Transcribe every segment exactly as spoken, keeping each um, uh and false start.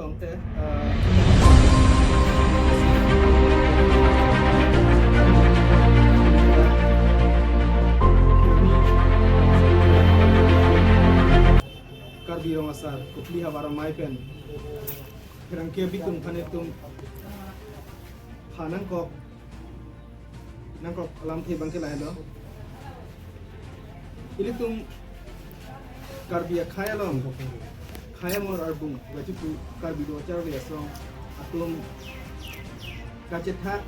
Tongte, eh, Karbi Rong Asar, Kopili Havar Amei pen pherangke abitung aphan itum ha nangkok, nangkok alamthe abangke lahelo. Ilitum Karbi akhei along, khei amor arbung kachipu Karbi Lo Charli Asong atum kachethak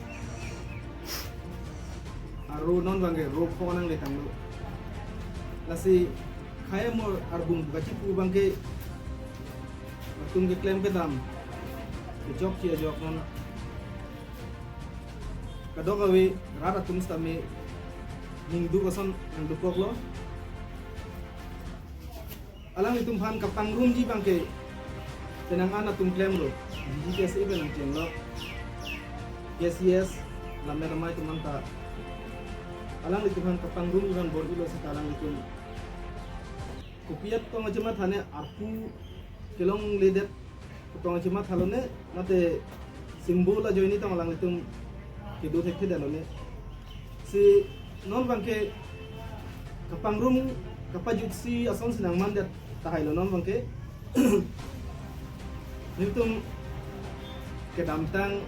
aro non abangke ro pho nangletanglo. Lasi khei amor arbung kachipu abangke latum keklem kedam kechokche ajok non kadokave rat atum sitame ningduk ason nangdukoklo. Alanglitum aphan kapangrumji abangke penang an atum klemlo, G G K S A pen nangchenglok, K C S, Lammet Amei atum anta alanglitum aphan kapangrumji aphan bor-ilo seta alanglitum kopi atong achematha ne arpu kelongledet atong achematha lone, mate symbol ajoine tong alanglitum kedo thekthedetlo ne. Si non abangke kapangrum kapajutsi asonsi nangmandet tahai lo non abangke. Nelitum kedamtang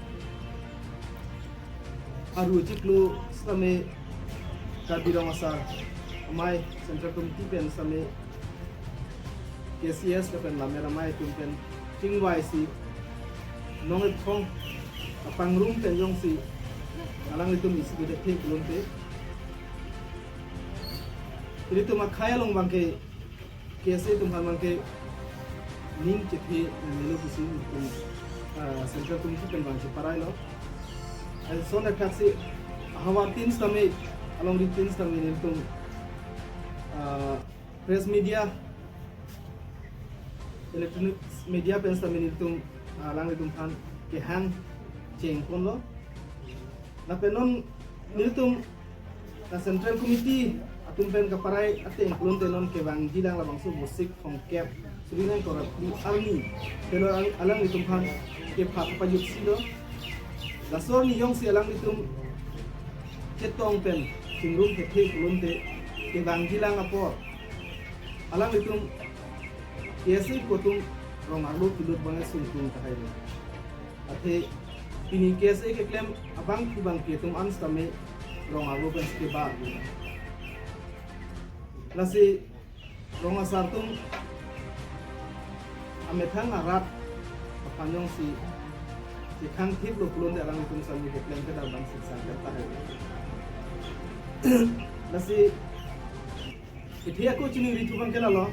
aru chiklo sitame Karbi Rong Asar Amei Central Committee pen sitame K C S lapen Lammet Amei atum pen chingvaisi nong-ethong kapangrum pen jongsi alanglitum isi kethekthe pulote, ilitum akhei along abangke K S A atum aphan abangke ning chethe nangnelo pusi nelitum, ah, Central Committee pen abang cheparailo. Lason athaksi ahavar tin sitame, alongri tin sitame nelitum, ah, press media, electronic media pen sitame nelitum, ah, alanglitum aphan kehang chengponlo. Lapen non nelitum la Central Committee atum pen kaparai ateng pulote non kevangjilang labangso Vosik thomkep suri nangkok ra phli arni, telo alang, alanglitum aphan kepha kapajutsilo. Laso arni jongsi alanglitum chetong pen chingrum thekthe pulote kevangjilang apor alanglitum K S A pu atum rong arlo kelut abang sungkung tahai lo. Athe pini K S A keklem abangphu abangpi atum an sitame rong arlo pen sike ba. Lasi rong asar atum amethang arat aphan jongsi chekhang thiplo pulote alanglitum sitame keklem kedam abang sik sang tahai. Lasi kethe ako chiningrithu abangke lalo.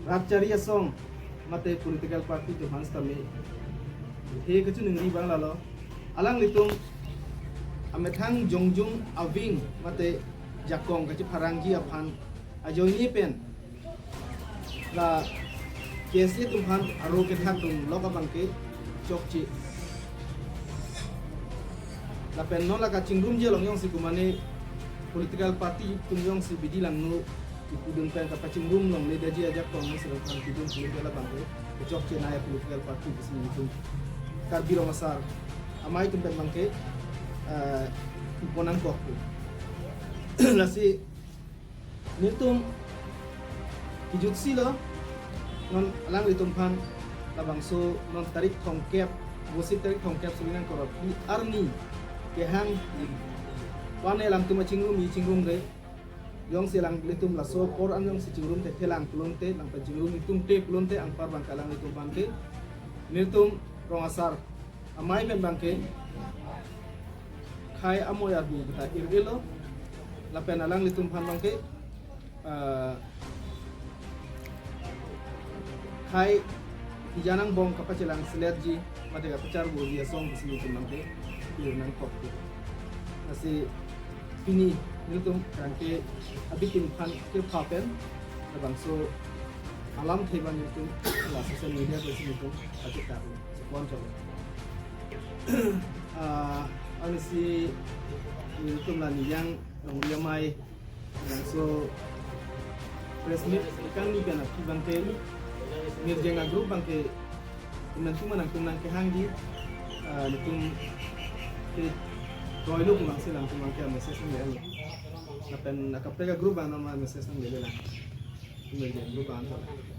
Rat chari asong mate political party atum aphan sitame kethe kachiningri abang lalo. Alanglitum amethang jongjung aving mate jakong kachipharangji aphan ajoine pen la K S A atum aphan aro kethak dunlok abangke chokche. Lapen non la kachingrumji along jongsi kumane political party atum jongsi bidi langno ipudun pen kapachingrum longledetji ajak Congress along aphan pidun pulote labangke kechokche naya political party pusi nelitum Karbi Rong Asar Amei atum pen abangke, eh, iponang kok. Lasi nelitum kejutsilo non alanglitum aphan labangso non tarik thomkep, Vosik tarik thomkep suri nangkok ra phli arni kehang, pane alangtum achingrumji chingrumre, jongsi alanglitum laso apor an jongsi chingrum thekthe lang pulote, lang pen chingrum ingtungte pulote, anpar abangke alanglitum abangke nelitum Rong Asar Amei pen abangke khei amoi arbu kita ir-elo, lapen alanglitum aphan abangke, eh, khei hijan angbong kapachelangseletji mate kapacharboji asong pusi nelitum abangke ir nangkok. Lasi pini nelitum pherangke abitung aphan kepha pen labangso alamthe abang nelitum la social media pusi nelitum pachekar. Sipon chalo. Ah, arnisi nelitum la Niyang Rongri Amei, labangso press meet kangni pen aphi abangke, nirjeng a-group abangke Nangtum nangtum nangkehangji, ah, nangtum ke kroilo pu abangsi nangtum nangke message nangle. Lapen akaprek a-group abang nangma message nangle lang. Nangtum group abang.